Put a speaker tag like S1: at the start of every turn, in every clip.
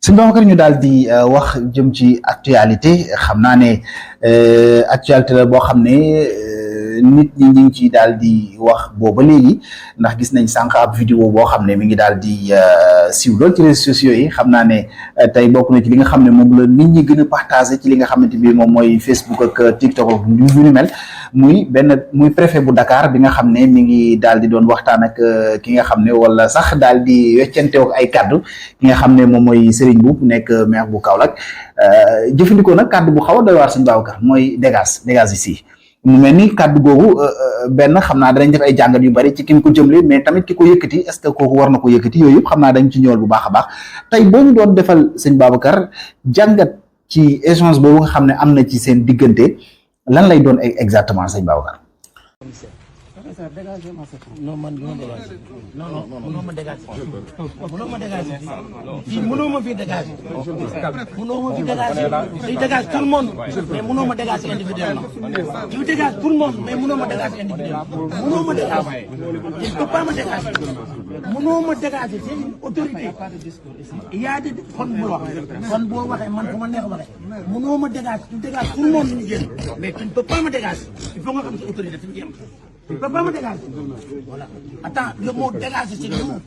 S1: sëñ Babacar ñu daal di wax jëm ci actualité xam naa ne actualité la boo xam ne nit ñi ñu ngi ciy daal di wax booba léegi ndax gis nañ sànq ab vidéo boo xam ne mi ngi daal di siiw lool ci réseaux sociaux yi xam naa ne tey bokk na ci li nga xam ne moom la nit ñi gën a partagé ci li nga xamante bi moom mooy Facebook ak TikTok ak yu ni mel muy préfet bu Dakar bi nga xam ne mi ngi daal di doon waxtaan ak ki nga xam ne wala sax daal di weccanteewoo ak ay kaddu ki nga xam ne moom mooy Serigne Mboup nekk maire bu Kaolack jëfandikoo nag kaddu bu xaw a doy waar sëñ Babacar mooy dégage ici mu mel ni kaddu googu benn xam naa danañ def ay jàngat yu bari ci ki ko jëmle mais tamit ki ko yëkkati est-ce que kooku war na ko yëkkati yooyu yëpp xam naa dañ ci ñëwal bu baax a baax tey boo ñu doon defal sëñ Babacar jàngat ci échange boobu nga xam ne am na ci seen diggante lan lay doon exactement sëñ Babacar.
S2: non man non mënoo ma dégager mënoo ma dégager fii mënoo ma fi dégager mënoo ma fi dégager day dégage tout le monde mais mënoo ma dégager individuellement tu dégages tout le monde mais mënoo ma dégager individuellement mënoo ma dégager tu ne peux pas me dégager mënoo ma dégager c'est une autorité il y a des kon bu wax kon boo waxee man fu ma neex waxee mënoo ma dégager tu dégages tout le monde ñu génn mais tu ne peux pas me dégager il faut nga xam sa autorité fi mu jëm. Tu ne peux pas me dégager. Voilà. Attends, le mot dégager, c'est nous.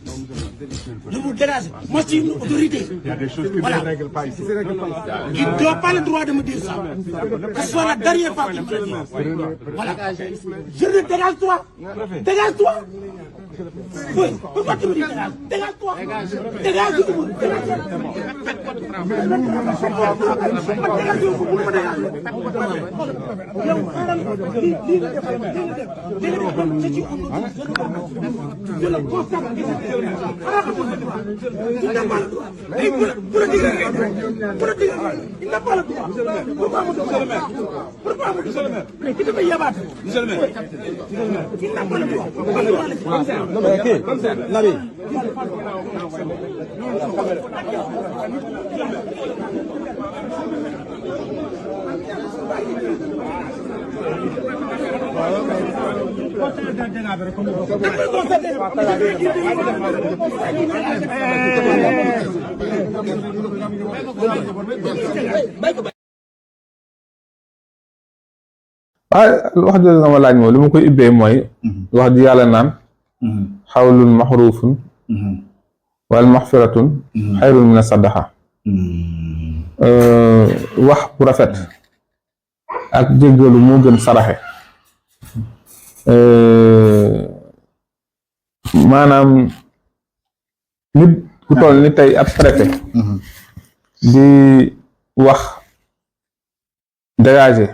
S2: Le mot dégager. Moi, c'est une autorité.
S3: Il y a des choses qui ne règlent pas ici.
S2: Il ne doit pas le droit de me dire ça. Que ce soit la dernière fois qu'il me le dit. Voilà. Je le dégage-toi. Dégage-toi. Oui. Pourquoi tu me dis dégage? Dégage-toi. Dégage-toi. Je le constate. Il n'a pas le droit. Il n'a pas le droit. Pourquoi me dire? Mais qui te fait yabat? Il n'a pas le droit.
S3: Non mais ok, comme ça, Nabi.
S4: wax dëgg nga ma laaj moom li ma koy ubbee mooy wax di yàlla naan xawlun maxruufun wal maxfiratun xayrun min sadaxa wax bu rafet ak jéggalu moo gën saraxe maanaam nit ku toll ni tey ab préfet di wax dégager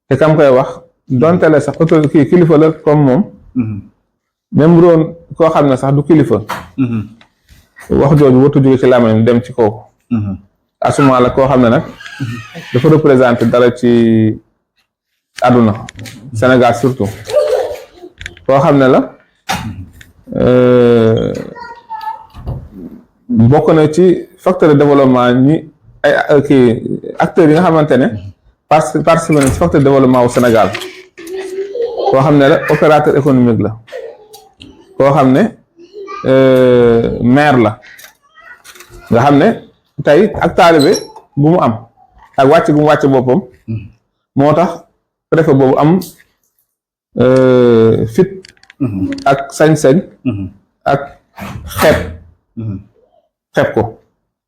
S4: te kam koy wax donte la sax autorité kii kilifa la comme moom même bu doon koo xam ne sax du kilifa wax jooju watu jóge ci làmmiñam dem ci kooku asuma la koo xam ne nag dafa représenté dara ci àdduna Sénégal surtout koo xam ne la bokk na ci facteur de développement ñi ay kii acteurs yi nga xamante ne participer nañ ci facteur de développement wu Sénégal koo xam ne la opérateur économique la koo xam ne maire la nga xam ne tey ak taalibe bu mu am ak wàcc gu mu wàcc boppam moo tax préfet boobu am fit ak sañ-sañ ak xeeb ko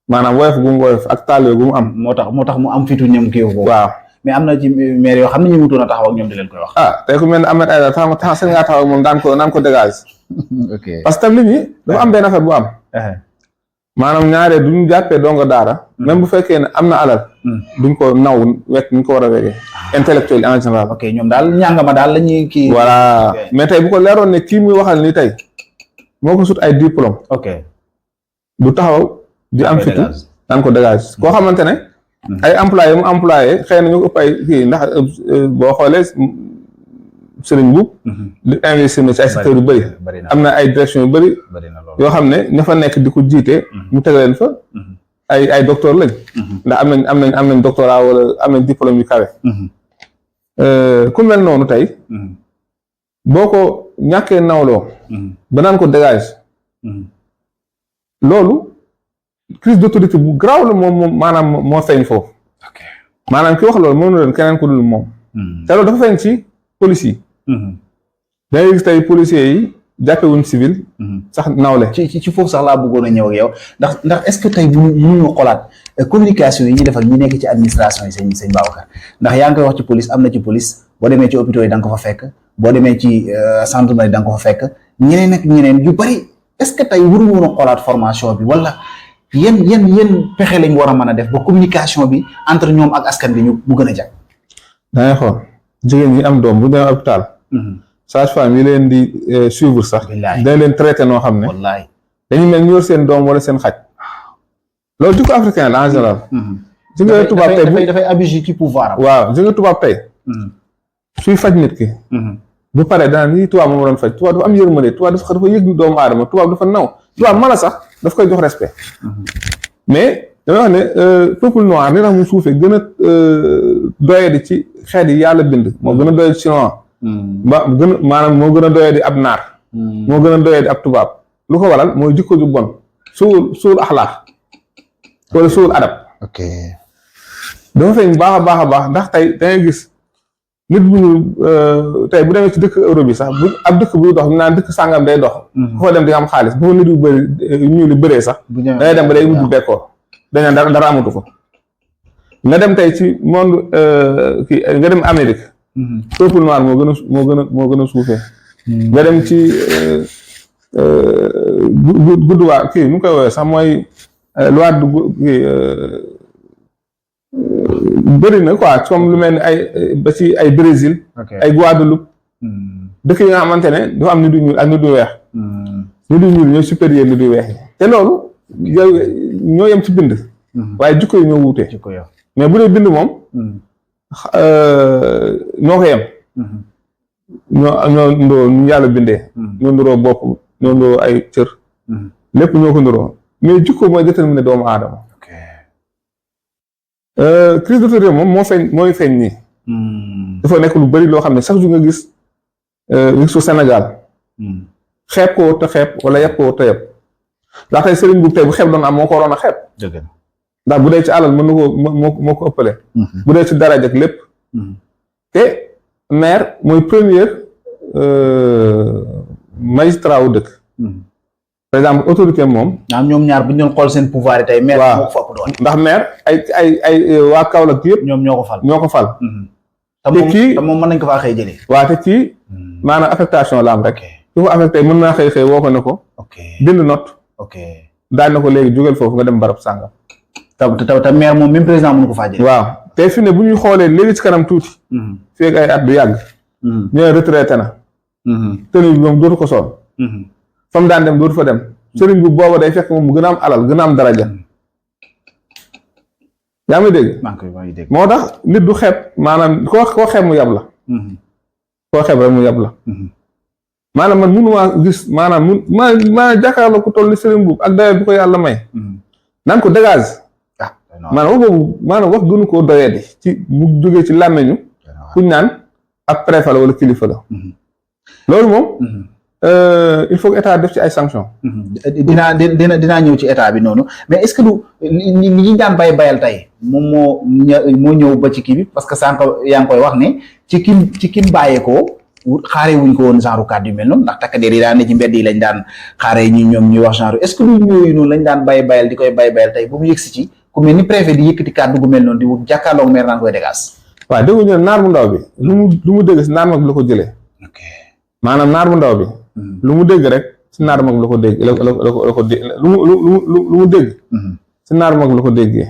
S4: maanaam woyof gu mu woyof ak taalibe gu mu am
S1: moo tax mu am fitu ñoom kii ko
S4: waaw
S1: mais am na ci maire yoo xam ne ñu mutoon a taxaw ak ñoom di leen koy wax
S4: tey ku mel ne Ahmed Aïdara taxaw seen ngaa taxaw ak moom naan ko dégage
S1: ok
S4: parce que tam nit ñi dafa am benn affaire bu am maanaam ñaaree duñ jàppee donga daara même bu fekkee ne am na alal duñ ko naw wekk ñu ko war a wegee intellectuel en général
S1: ok ñoom daal ñàngama daal la ñuy kii
S4: voilà mais tey bu ko leeroon ne kii muy waxal ni tey moo ko sut ay diplôme
S1: ok
S4: du taxaw di am fitu naan ko dégage koo xamante ne ay employé mu employé xëy na ñu ko ëpp ay kii ndax boo xoolee Serigne Mboup di investir na ci ay secteurs yu bëri am na ay direction yu bëri yoo xam ne ña fa nekk di ko jiite ñu teg leen fa ay docteur lañ ndax am nañ doctorat wala am nañ diplôme yu kawe ku mel noonu tey boo ko ñàkkee nawloo ba naan ko dégage loolu crise d'autorité bu garaaw la moom maanaam moo feeñ foofu maanaam ki wax loolu mënu leen keneen ku dul moom te loolu dafa feeñ ci police yi dangay gis tey policiers yi jàppewuñ civil sax nawle
S1: ci foofu sax laa bëggoon a ñëw ak yow ndax est-ce que tey mënuñu xoolaat communication yi ñuy def ak ñi nekk ci administration yi sëñ Babacar ndax yaa ngi koy wax ci police am na ci police boo demee ci hôpitaux yi da nga ko fa fekk boo demee ci gendarmerie da nga ko fa fekk ñeneen ak ñeneen yu bari est-ce que tey waruñu woon a xoolaat formation bi wala yéen pexe lañ war a mën a def ba communication bi entre ñoom ak askan bi ñu mu gën a jag.
S4: dangay xool jigéen ñi am doom bu demee hôpital. sage-femme yi leen di suivre sax. dañ leen traité noo xam ne.
S1: wallaay
S4: dañuy mel ñu yor seen doom wala seen xaj. loolu jikko africain la en général. ji nga tubaab tey
S1: dafay abuser ci pouvoir am.
S4: waaw ji nga tubaab tey. suy faj nit ki. bu paree daan lii tubaab moom doon faj tubaab dafa am yërmande tubaab dafa yëg doomu aadama tubaab dafa naw tubaab mala sax daf koy jox respect. mais damay wax ne peuple noir li tax mu suufee gën a doyadi ci xeet yi yàlla bind moo gën a doyadi ci chinois. maanaam moo gën a doyadi ab naar. moo gën a doyadi ab tubaab lu ko waral mooy jikko ju bon suul axlaax wala suul adab.
S1: ok
S4: dafa feeñ baax a baax ndax tey da ngay gis nit bu ñu tey bu demee ci dëkk Europe yi sax bu ab dëkk buy dox ñu naan dëkk sàngam day dox. ku fa dem di am xaalis bu fa nit yu bëri ñu li bëree sax. day dem ba day mujj bekkoor dañ naan dara amatu ko. nga dem tey ci monde kii nga dem Amérique. peuple noir moo gën a suufee. nga dem ci gudduwaa kii nu mu koy woowee sax mooy loi du kii bëri na quoi comme lu mel ni ay ba ci ay Brésil. ay Guadeloupe. dëkk yi nga xamante ne dafa am nit du ñuul ak nit du weex. nit du ñuul ñooy supérieur nit du weex yi. te loolu yow ñoo yem ci bind. waaye jikko yi ñoo wuute. mais bu dee bind moom. ñoo ko yem. ñoo nduroo ñu yàlla bindee. ñoo nduroo bopp ñoo nduroo ay cër. lépp ñoo ko nduroo mais jikko mooy déterminer doomu aadama. crise d'autorité moom mooy feeñ nii. dafa nekk lu bari loo xam ne chaque jour nga gis su Sénégal. xeeb ko te xeeb wala yeb ko te yeb ndax tey sëriñ bu tey bu xeeb doon am moo ko waroon a xeeb. ndax bu dee ci alal mën na ko moo ko ëppale. bu dee ci daraja ak lépp. te maire mooy première magistrat wu dëkk. par exemple autorité moom.
S1: ñoom ñaar bu ñu doon xool seen pouvoir yi tey. maire moo ko fa ëpp doon.
S4: ndax maire ay waa Kaolack yëpp.
S1: ñoom ñoo ko fal.
S4: te kii
S1: te moom mën nañ ko faa xëy jëlee.
S4: waaw te kii maanaam affectation la am rek. su ko affecté mën naa xëy woo ko ne ko. bind note. daal na ko léegi jógeel foofu nga dem barab sàngam.
S1: te maire moom même président mënu ko faa jëlee.
S4: waaw te fi ne bu ñuy xoolee léegi ci kanam tuuti. fekk ay at du yàgg. ñooy retraité na. tenue bi moom dootu ko sol. fa mu daan dem dootu fa dem. sëriñ bu booba day fekk moom mu gën a am alal gën a am daraja. yaa ngi dégg. moo tax nit du xeeb maanaam koo xeeb mu yab la. koo xeeb rek mu yab la. maanaam man mënumaa gis maanaam maa jàkkaarloo ko toll ni sëriñ bu ak dayoo bi ko yàlla may. naan ko dégage. maanaam wax boobu maanaam wax gënu koo doyadi ci mu jógee ci làmmeñu kuñ naan ab préfet la wala kilifa la. loolu moom. il faut que état def ci ay sanctions.
S1: dinaa ñëw ci état bi noonu mais est-ce que du ñi daan bayal tey moom moo ñëw ba ci kii bi parce que sànq yaa ngi koy wax ne ci kim bàyyeekoo xaaree wuñ ko woon genre kàddu yu mel noonu ndax takkadeer yi daan ne ci mbedd yi lañ daan xaaree ñuy wax genre est-ce que du ñooyu noonu lañ daan bayal di koy bayal tey ba mu yëgsi ci ku mel ni préfet di yëkkati kàddu gu mel noonu di jàkkaarloog maire naan koy dégage.
S4: waaw dégg nga naar bu ndaw bi lu mu dégg si naar mag bi la ko jëlee. maanaam naar bu ndaw bi. lu mu dégg rek si naar mag la ko dégg la ko dégg lu mu dégg. si naar mag la ko déggee.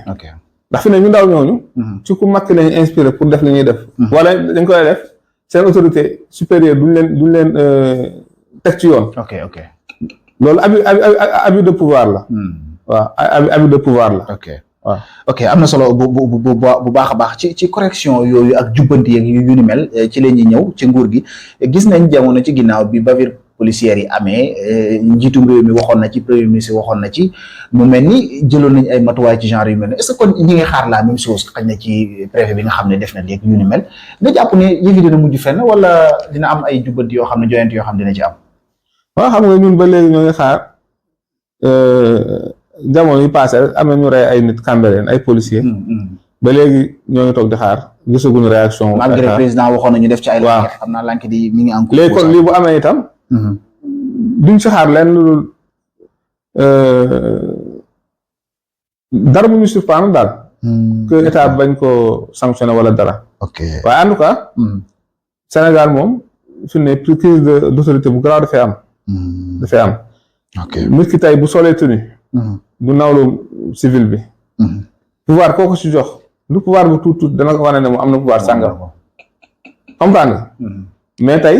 S4: ndax fi ne ñu ndaw ñooñu. ci ku makk lañu inspiré pour def li ñuy def. wala dañ koy def seen autorité supérieure duñ leen teg ci yoon. loolu abus de pouvoir la. waaw abus de pouvoir la. waaw
S1: ok am na solo bu baax a baax ci correction yooyu ak jubbanti yeeg yu ni mel ci la ñuy ñëw ci nguur gi gis nañ jamono ci ginnaaw bi bavure policière yi amee njiitum réew mi waxoon na ci premier ministre waxoon na ci mu mel ni jëloon nañ ay matuwaay ci genre yu mel ne est-ce que kon ñi ngi xaar la même chose xañ na ci préfet bi nga xam ne def na léegi yu ni mel nga jàpp ne yëf yi dina mujj fenn wala dina am ay jubbanti yoo xam ne joyante yoo xam ne dina ci am.
S4: waaw xam nga ñun ba léegi ñoo ngi xaar jamono yu passé am na ñu rey ay nit Cambérène ay policiers. ba léegi ñoo ngi toog di xaar gisaguñu réaction.
S1: malgré président waxoon na ñu def ci ay.
S4: waaw
S1: xam naa lank di mi ngi en cours.
S4: léegi kon lii bu amee itam. duñ si xaar lenn lu dara bu ñu surprendre daal. que état bañ ko sanctionné wala dara.
S1: ok
S4: waaye en tout cas. Sénégal moom fi ne crise d'autorité bu garaaw dafay am. dafay am.
S1: ok
S4: nit ki tey bu solee tenue. du nawlu civil bi. pouvoir kooku si jox lu pouvoir bu tuut tuut dana ko wane ne moom am na pouvoir sàngam. comprendre nga. mais tey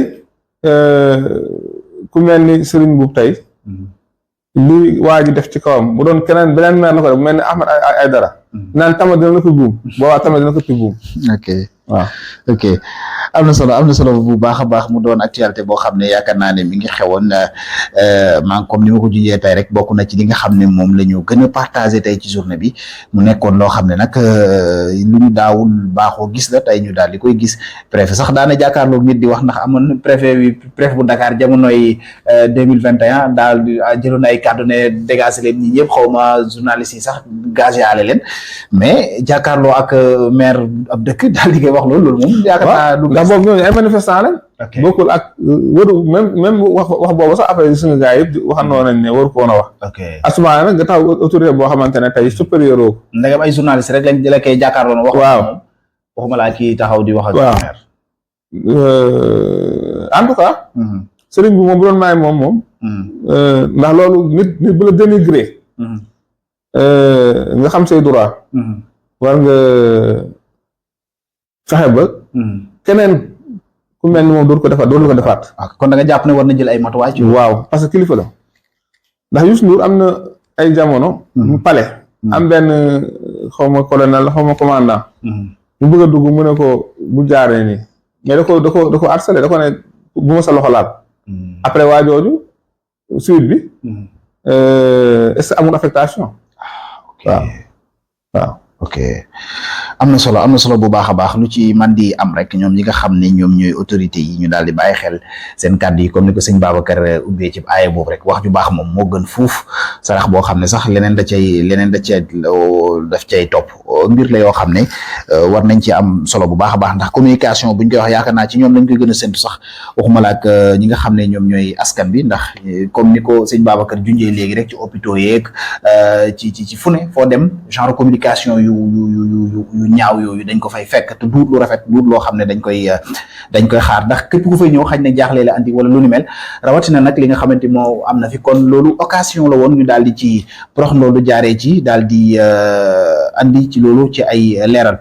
S4: ku mel ni Serigne Mboup tey. li waa ji def ci kawam bu doon keneen beneen meer na ko def bu mel ni Ahmed Aïdara. naan tama dina la ko buum boobaa tama dina ko ci buum.
S1: ok
S4: waaw
S1: ok am na solo bu baax a baax mu doon actualité boo xam ne yaakaar naa ne mi ngi xewoon maa comme ni ma ko junjee tey rek bokk na ci li nga xam ne moom la ñu gën a partagé tey ci journée bi mu nekkoon loo xam ne nag lu ñu daawul baaxoo gis la tey ñu daal di koy gis préfet sax daana jàkkaarloog nit di wax ndax amoon préfet bu Dakar jamonoy 2021 daal di jëloon ay kàddu ne dégagé leen ñi ñëpp xaw ma journalistes yi sax gazé ale leen mais jàkkaarloo ak maire ab dëkk daal di koy wax loolu moom yaakaar naa
S4: ndax boobu ñooñu ay manifestant lañ. bokkul ak waru même wax boobu sax après suñu gars yëpp waxandoo nañ ne waru ko woon a wax.
S1: ok
S4: asuma nag nga taw autorité boo xamante ne tey supérieur oo.
S1: ndegam ay journaliste rek lañ la koy jàkkaarloo wax.
S4: waaw
S1: waxuma laa kii taxaw di wax ak.
S4: waaw en tout cas. sëriñ bi moom bu doon maay moom. ndax loolu nit bu la dénigré. nga xam say droit. war nga fexe ba. keneen ku mel ni moom dootu ko defaat.
S1: kon da nga jàpp ne war na jël ay matuwaay ci.
S4: waaw parce que kilifa la ndax Youssou Ndour am na ay jamono. mu pale. am benn xaw ma colonel xaw ma commandant. mu bëgg a dugg mu ne ko bu jaaree nii mais da ko harcelé da ko ne bu ma sa loxo laal. après waa jooju suite bi. est-ce que amul affectation. waaw.
S1: ok am na solo bu baax a baax lu ci man di am rek ñoom ñi nga xam ne ñoom ñooy autorité yi ñu daal di bàyyi xel seen kàddu yi comme ni ko sëñ Babacar ubbee ci aaye boobu rek wax ju baax moom moo gën fuuf sarax boo xam ne sax leneen daf cay topp mbir la yoo xam ne war nañ ci am solo bu baax a baax ndax communication buñ koy wax yaakaar naa ci ñoom lañ koy gën a séntu sax waxuma la ak ñi nga xam ne ñoom ñooy askan bi ndax comme ni ko sëñ Babacar junjee léegi rek ci hôpitaux yeeg ci fu ne foo dem genre communication yu ñaaw yooyu dañ ko fay fekk te duut lu rafet duut loo xam ne dañ koy xaar ndax képp ku fay ñëw xañ na jaaxle la andi wala lu ni mel rawatina nag li nga xamante moo am na fi kon loolu occasion la woon ñu daal di ci prox loolu jaaree ci daal di andi ci loolu ci ay leeral